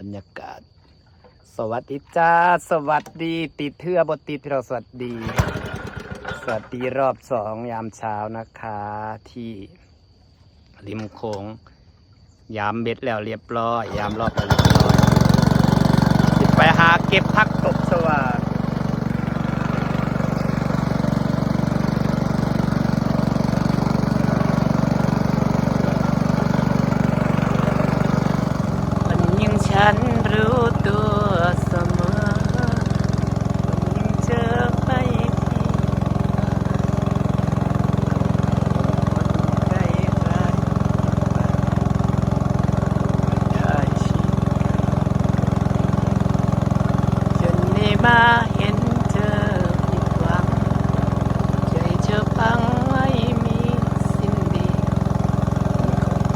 ບັນຍາກາດ ສະຫວັດດີຈ້າ ສະຫວັດດີ ຕິດເທື່ອບໍ່ຕິດ ພີ່ນ້ອງ ສະຫວັດດີ ສະຫວັດດີຮອບສອງຍາມເຊົ້ານະຄະ ທີ່ລິມໂຂງ ຍາມເບັດແລ້ວລຽບຮ້ອຍ ຍາມລອບແລ້ວລຽບຮ້ອຍ ຊິໄປຫາເກັບຜັກຕົບສະຫວ່າງ. ຄົນຍິງສັນຮູ້ຕົວສະເໝີ ຄົນຍິງເຈີໄຟທີ່ ໄກໆ ຈະໄດ້ມາເຫັນເຈົ້າຜິດຫວັງ ໃຈເຈົ້າຝັງໄວ້ມີສິ່ງດີ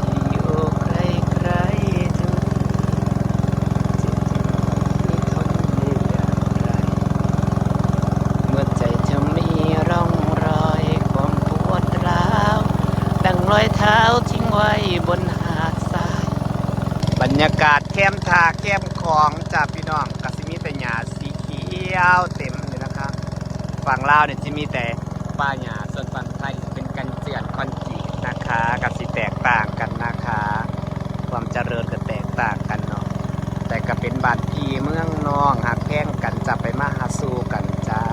ທີ່ໂອໄກໆ ເມື່ອໃຈເຈົ້າມີຮ່ອງຮອຍຄວາມປວດຮ້າວ ດັ່ງຮອຍເທົ້າຖິ້ມໄວ້ບົນຫາດຊາຍ. ບັນຍາກາດແຄມທ່າແຄມຂອງຈ້າພີ່ນ້ອງ ກະຊິມີແຕ່ຫຍ້າສີຂຽວເຕັມຢູ່ນະຄະ. ຝັ່ງລາວນີ້ຊິມີແຕ່ປ່າຫຍ້າ ສ່ວນຝັ່ງໄທຊິເປັນກັນເຈື່ອນຄອນກຣີດນະຄະ ກະຊິແຕກຕ່າງກັນນະຄະ ຄວາມຈະເລີນກະແຕກຕ່າງກັນເນາະ ແຕ່ກະເປັນບ້ານພີ່ເມືອງນ້ອງ ຮັກແພງກັນຈ້າ ໄປມາຫາສູ່ກັນຈ້າ.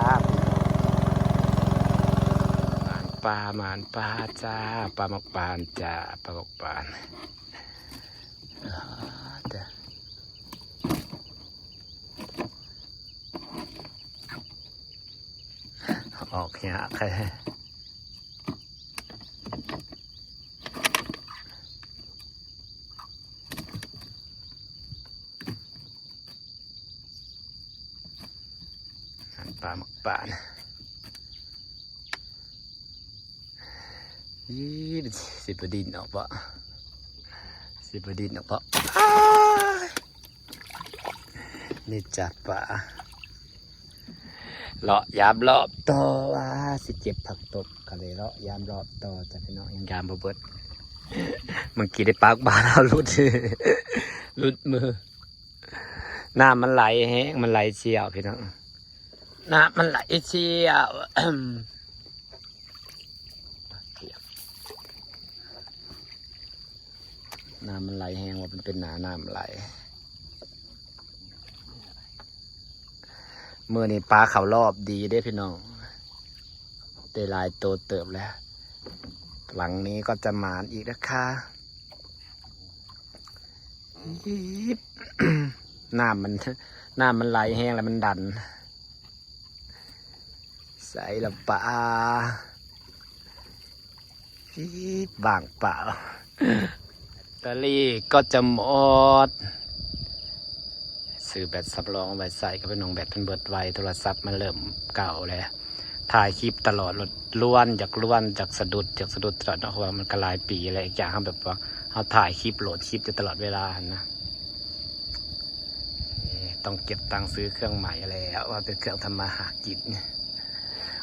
ໝານປາ ໝານປາຈ້າ ປາໝາກປານຈ້າ ປາໝາກປານ. ອອກຍາກແທ້ ປາໝາກປານ. ອີ ຊິບໍ່ດິ້ນອອກບໍ່ ຊິບໍ່ດິ້ນອອກບໍ່ ອ້າຍ ນີ້ຈັບປາ ເລາະຍາມລອບຕໍ່ ວ່າຊິເກັບຜັກຕົບ ກະເລີຍເລາະຍາມລອບຕໍ່ຈ້າພີ່ນ້ອງ ຍັງຍາມບໍ່ເບິດ ເມື່ອກີ້ໄດ້ປາກບາດເອົາຫຼຸດ ຫຼຸດມື. ນ້ຳມັນໄຫຼແຮງ ມັນໄຫຼຊ່ຽວພີ່ນ້ອງ ນ້ຳມັນໄຫຼຊ່ຽວ ນ້ຳມັນໄຫຼແຮງ ວ່າມັນເປັນໜ້ານ້ຳໄຫຼ. ມື້ນີ້ປາເຂົ້າລອບດີເດ້ພີ່ນ້ອງ ໄດ້ຫຼາຍໂຕເຕີບແລ້ວ ຫຼັງນີ້ກໍຈະໝານອີກນະຄະ. ນ້ຳມັນ ນ້ຳມັນໄຫຼແຮງແລ້ວມັນດັນ ໃສ່ລະປາ ບາງເປົ່າ ແບັດເຕີຣີກໍຈະໝົດ ຊື້ແບັດສຳລອງໄວ້ໃຊ້ ກໍເປັນຂອງແບັດເພິ່ນເບິດໄວ ໂທລະສັບມັນເລີ່ມເກົ່າແລ້ວ ຖ່າຍຄລິບຕະຫຼອດ ລວນ ຢາກລວນ ຢາກສະດຸດ ຢາກສະດຸດຕະຫຼອດເນາະ ເພາະວ່າມັນກໍຫຼາຍປີແລ້ວ ອີກຢ່າງເຮົາແບບວ່າ ເຮົາຖ່າຍຄລິບ ໂຫຼດຄລິບຢູ່ຕະຫຼອດເວລາຫັ້ນນະ ເອີ ຕ້ອງເກັບຕັງຊື້ເຄື່ອງໃໝ່ແລ້ວ ວ່າເປັນເຄື່ອງທຳມາຫາກິນ.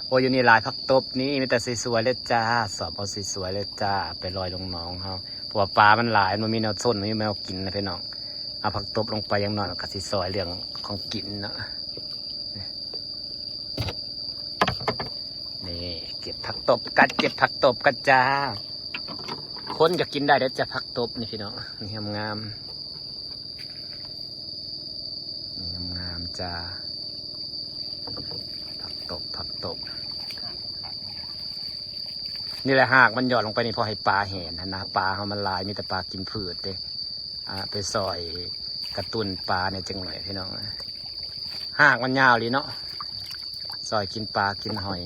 ໂອ້ຍ ຢູ່ນີ້ຫຼາຍຜັກຕົບນີ້ ມີແຕ່ສວຍໆເລີຍຈ້າ ຊອບເອົາສວຍໆເລີຍຈ້າ ໄປລອຍລົງໜອງເຮົາ ເພາະວ່າປາມັນຫຼາຍ ມັນບໍ່ມີແນວຊົນ ບໍ່ມີແນວກິນນະພີ່ນ້ອງ ເອົາຜັກຕົບລົງໄປຢ່າງໜ້ອຍມັນກໍຊິຊ່ອຍເລື່ອງຂອງກິນເນາະ. ນີ້ເກັບຜັກຕົບກັນ ເກັບຜັກຕົບກັນຈ້າ ຄົນກໍກິນໄດ້ເດ້ອຈ້າ ຜັກຕົບນີ້ພີ່ນ້ອງ ນີ້ງາມໆ ນີ້ງາມໆຈ້າ ຜັກຕົບ ຜັກຕົບ ນີ້ແຫຼະ ຮາກມັນຢອດລົງໄປນີ້ ເພາະໃຫ້ປາແຫ້ງຫັ້ນນະ ປາເຮົາມັນຫຼາຍ ມີແຕ່ປາກິນພືດເດ້. ອ່າ ໄປຊ່ອຍກະຕຸ້ນປາແດ່ຈັກໜ້ອຍພີ່ນ້ອງ ຮາກມັນຍາວອີ່ຫຼີເນາະ ຊ່ອຍກິນປາກິນຫອຍ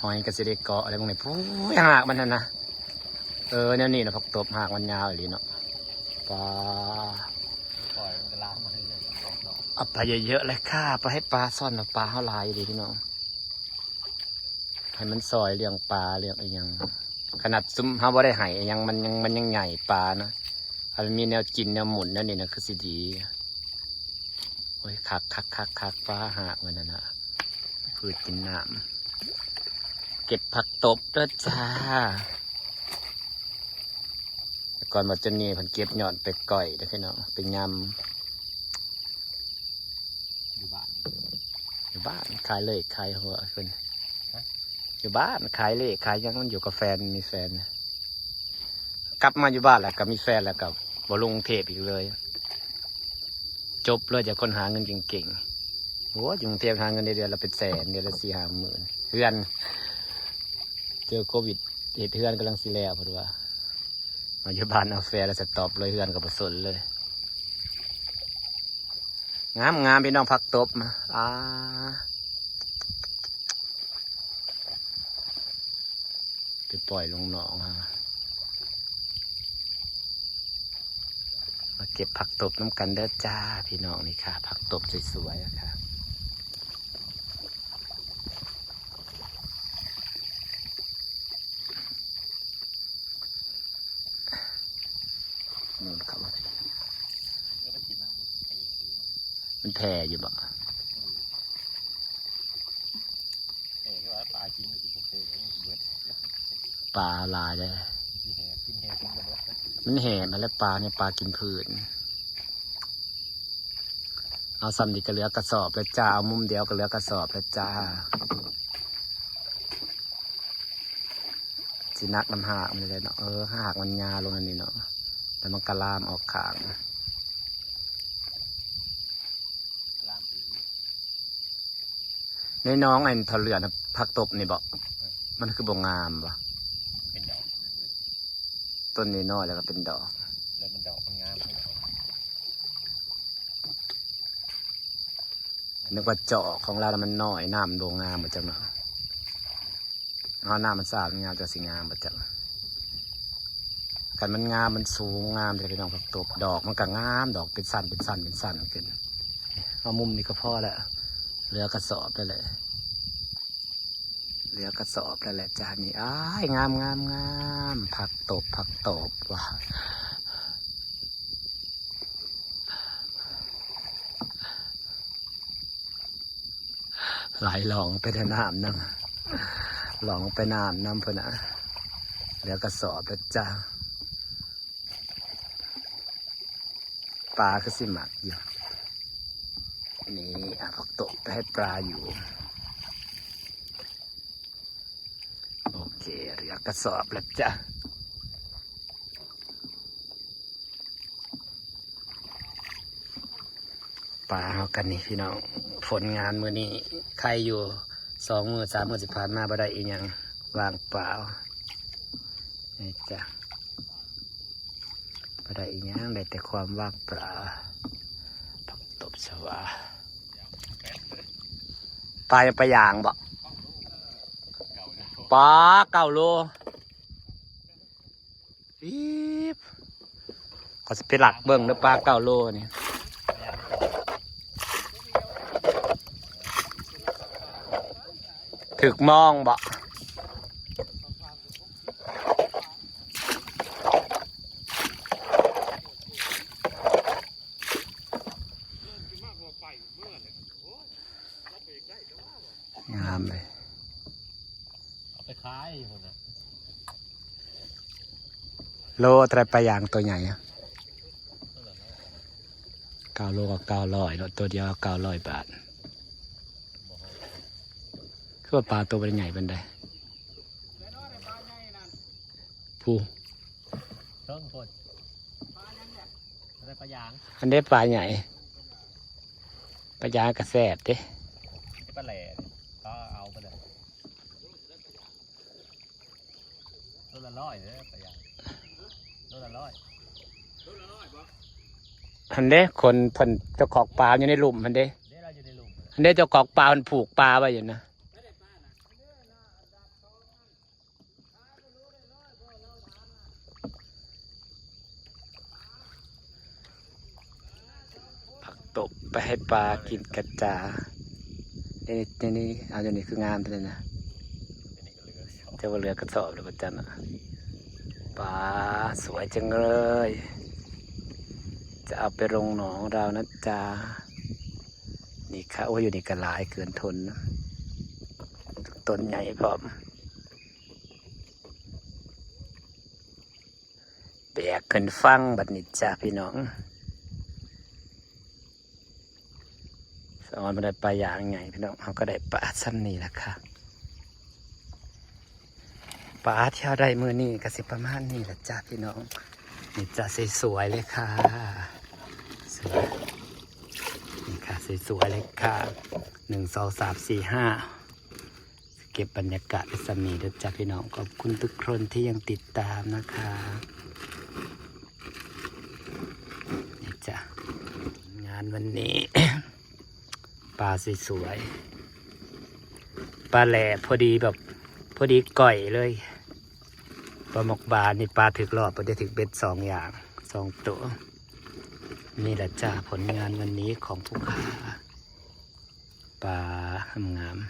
ຫອຍກໍຊິໄດ້ເກາະແລ້ວ ເບິ່ງນີ້ ໂອ້ຍ ຮາກມັນຫັ້ນນະ ເອີ ແນວນີ້ນະ ຜັກຕົບ ຮາກມັນຍາວອີ່ຫຼີເນາະ ປາ ເອົາໄປເຍີະໆເລີຍຄ່າ ໄປໃຫ້ປາຊ່ອນ ປາເຮົາຫຼາຍອີ່ຫຼີພີ່ນ້ອງ. ໃຫ້ມັນຊ່ອຍລ້ຽງປາລ້ຽງອີ່ຫຍັງ ຂະໜາດຊຸມເຮົາບໍ່ໄດ້ໃຫ້ອີ່ຫຍັງ ມັນຍັງ ມັນຍັງໃຫຍ່ປານະ ຄັນມີແນວກິນແນວໝຸນແນວນີ້ນະ ຄືຊິດີ. ໂອ້ຍ ຄັກໆໆໆ ປາຫາກມັນນັ້ນນະ ພືດກິນນ້ຳ ເກັບຜັກຕົບເດີຈ້າ. ກ່ອນວ່າຈະນີ້ເພິ່ນເກັບຍອດໄປກ້ອຍເດ້ອພີ່ນ້ອງ ໄປຍຳ ຢູ່ບ້ານ ຢູ່ບ້ານ ຂາຍເລກຂາຍຫົວເພິ່ນ ຮະ? ຢູ່ບ້ານຂາຍເລກຂາຍຫຍັງ ມັນຢູ່ກັບແຟນ ມີແຟນ ກັບມາຢູ່ບ້ານແລ້ວກໍມີແຟນ ແລ້ວກໍບໍ່ລົງເທບອີກເລີຍ ຈົບເລີຍ ຈາກຄົນຫາເງິນເກັ່ງໆ ໂອ້ຍ ຢູ່ກຸງເທບຫາເງິນໄດ້ເດືອນລະເປັນແສນ ເດືອນລະສີ່ຫ້າໝື່ນ ເຮືອນ ເຈີໂຄວິດ ເຮັດເຮືອນກຳລັງຊິແລ້ວ ເພິ່ນວ່າ ມາຢູ່ບ້ານເອົາແຟນແລ້ວສະຕັອບເລີຍ ເຮືອນກໍບໍ່ສົນເລີຍ ງາມໆ ພີ່ນ້ອງ ຜັກຕົບ ອາ ໄປປ່ອຍລົງໜອງ ມາເກັບຜັກຕົບນຳກັນເດີຈ້າ ພີ່ນ້ອງ ນີ້ຄ່ະ ຜັກຕົບສວຍໆ ອະຄ່ະ ໂນ່ນເຂົ້າມາ ມັນແຜ່ຢູ່ບໍ? ເອີ ແຕ່ວ່າປາກິນກໍຊິບໍ່ເຄີຍເບິດ ປາຫຼາຍເດ້ ມັນຊິແຫບ ກິນແຫບມັນກໍເບິດ ມັນແຫບຫັ້ນແຫຼະ ປານີ້ ປາກິນພືດ ເອົາສ່ຳນີ້ກໍເຫຼືອກະສອບແລ້ວຈ້າ ເອົາມຸມດຽວກໍເຫຼືອກະສອບແລ້ວຈ້າ ຊິໜັກນຳຮາກມັນແຫຼະເນາະ ເອີ ຮາກມັນຍາວລົງອັນນີ້ເນາະ ແລ້ວມັນກໍລາມອອກຂ້າງ ລາມໄປ ໃນໜອງອັນເຖົ້າເລືອນ ຜັກຕົບນີ້ບໍ? ເອີ ມັນຄືບໍ່ງາມວະ? ເປັນດອກ ຕົ້ນນ້ອຍໆ ແລ້ວກໍເປັນດອກ ແລ້ວມັນດອກມັນງາມ ນຶກວ່າຈອກຂອງລາວມັນນ້ອຍ ນ້ຳມັນບໍ່ງາມບໍ່ຈັກເນາະ. ເຮົາ ນ້ຳມັນສະອາດ ມັນງາມ ຈັ່ງຊິງາມບໍ່ຈັກ. ຄັນມັນງາມ ມັນສູງງາມເດ້ພີ່ນ້ອງ ຜັກຕົບ ດອກມັນກໍງາມ ດອກເປັນຊັ້ນ ເປັນຊັ້ນ ເປັນຊັ້ນຂຶ້ນ. ເອົາມຸມນີ້ກໍພໍແລ້ວ ເຫຼືອກະສອບໄດ້ແຫຼະ ເຫຼືອກະສອບໄດ້ແຫຼະຈ້າ. ນີ້ ອ້າຍ ງາມໆໆ ຜັກຕົບ ຜັກຕົບວ່າ. ໄຫຼຫຼອງໄປແຕ່ນ້ຳນຳ ຫຼອງໄປນ້ຳນຳພຸ້ນນະ ເຫຼືອກະສອບແລ້ວຈ້າ. ປາຄືຊິມັກຢູ່ ນີ້ ເອົາຜັກຕົບໄປໃຫ້ປາຢູ່. ໂອເຄ ເຫຼືອກະສອບແລ້ວຈ້າ. ປາເຮົາກັນນີ້ພີ່ນ້ອງ ຜົນງານມື້ນີ້ ໄຄຢູ່ ສອງມື້ສາມມື້ທີ່ຜ່ານມາບໍ່ໄດ້ອີ່ຫຍັງ ວ່າງເປົ່າ ນີ້ຈ້າ ບໍ່ໄດ້ອີ່ຫຍັງ ໄດ້ແຕ່ຄວາມວ່າງເປົ່າ. ຜັກຕົບຊະຫວາ ປາຍັງ ປາຢາງບໍ? ປາເກົ້າໂລ. ອີບ ເຂົາຊິໄປລັກເບິ່ງເດີ ປາເກົ້າໂລນີ້ ຖືກມອງບໍ? ງາມເລີຍ ເອົາໄປຂາຍພຸ້ນນະ. ໂລເທົ່າໃດ ປາຢາງໂຕໃຫຍ່ອະ? ເກົ້າໂລກໍເກົ້າຮ້ອຍເນາະ ໂຕດຽວເກົ້າຮ້ອຍບາດ. ຄືວ່າປາໂຕບໍ່ໄດ້ໃຫຍ່ປານໃດ ຜູ້ ເທິງພຸ້ນ ປາຢາງ ອັນເດ້ປາໃຫຍ່ ປາຢາງກໍແຊບເດ້ ປາແຫຼ ກໍເອົາໄປເລີຍ. ໂລລະຮ້ອຍເດີ ປາຢາງ ໂລລະຮ້ອຍ ຫັ້ນເດ້ ຄົນເພິ່ນເຈົ້າຂອງປາຢູ່ໃນລຸ່ມຫັ້ນເດ້ ເດ້ ລາວຢູ່ໃນລຸ່ມ ຫັ້ນເດ້ ເຈົ້າຂອງປາເພິ່ນຜູກປາໄວ້ຢູ່ນະ. ຜັກຕົບໄປໃຫ້ປາກິນກະຈາ ນີ້ ນີ້ ນີ້ ເອົາ ໂຕນີ້ຄືງາມແທ້ນະ ແຕ່ວ່າເຫຼືອກະສອບແລ້ວບໍ່ຈັກນະ. ປາສວຍຈັງເລີຍ ຈະເອົາໄປລົງໜອງລາວນະຈາ. ນີ້ຄ່ະ ໂອ້ຍ ຢູ່ນີ້ກໍຫຼາຍເກີນທົນນະ ຕົ້ນໃຫຍ່ພ້ອມ. ແບກຂຶ້ນຝັ່ງບັດນີ້ຈ້າພີ່ນ້ອງ. ສະອອນບໍ່ໄດ້ປາຢ່າງໃຫຍ່ພີ່ນ້ອງ ເຮົາກໍໄດ້ປາຊ່ຳນີ້ລະຄ່ະ. ປາທີ່ເຮົາໄດ້ມື້ນີ້ກໍຊິປະມານນີ້ລະຈ້າພີ່ນ້ອງ. ນີ້ຈ້າ ສວຍໆເລີຍຄ່ະ ສວຍ ນີ້ຄ່ະ ສວຍໆເລີຍຄ່ະ. ໜຶ່ງ ສອງ ສາມ ສີ່ ຫ້າ ເກັບບັນຍາກາດໄວ້ຊ່ຳນີ້ເດີຈ້າພີ່ນ້ອງ. ຂອບຄຸນທຸກຄົນທີ່ຍັງຕິດຕາມນະຄະ. ນີ້ຈ້າ ງານວັນນີ້ ປາສວຍໆ ປາແຫຼພໍດີແບບ ພໍດີກ້ອຍເລີຍ. ປາໝອກບານີ້ປາຖືກລອບ ບໍ່ໄດ້ຖືກເບັດສອງຢ່າງ ສອງໂຕ. ນີ້ລະຈ້າ ຜົນງານວັນນີ້ຂອງຜູ້ຄ້າ ປາງາມໆ.